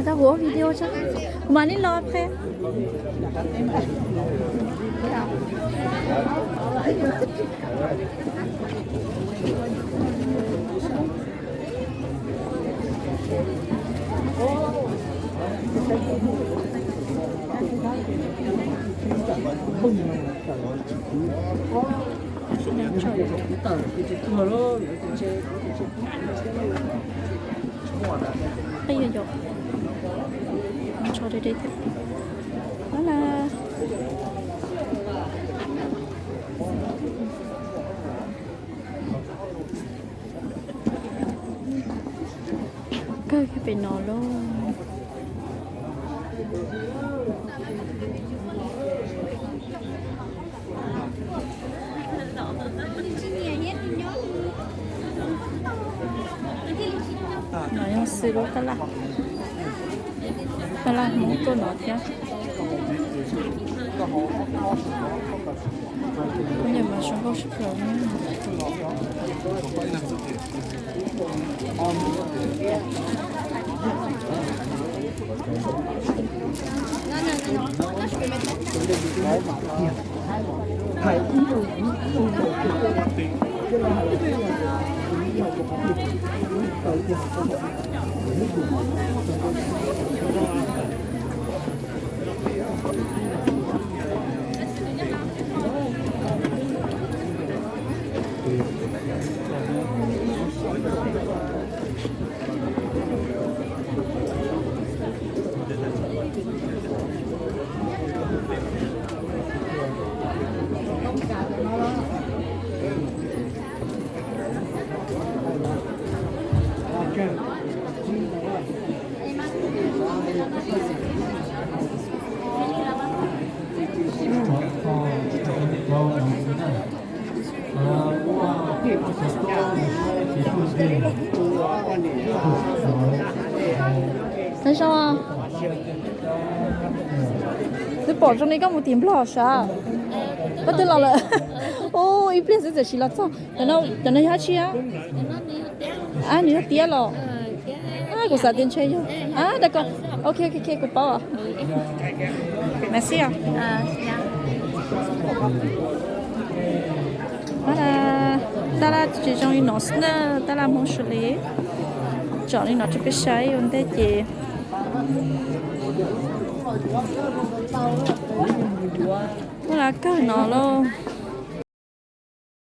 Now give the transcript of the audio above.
Tao kuv ua video tso, kuv mam li los phe. Qhib yog yom, tso deb deb thiab. Hola. Kawg kiag pem no lauj. No yog xwb lub tab laj, tab laj Hmoob tuaj no thiab. Kuv niam mas zoo nkauj tshaj plaws ne. Nyob zoo. Twb pom zoo li koj mus tim Nplog sav. Koj twb los lawm. Ub, ib pliag xwb txawm sim los txog. Cov no yog dab tsi? Ab, nws yog tiab los? Kuv xav tias ntshe yog. Ab, da ko. Ok, ok, ok, kuv paub. Mas xij os. Tab laj tsis zoo li no xwb na, tab laj Hmoob Suav li. Tsom li no rau peb saib ua ntej ces. Tab laj kawg no lauj.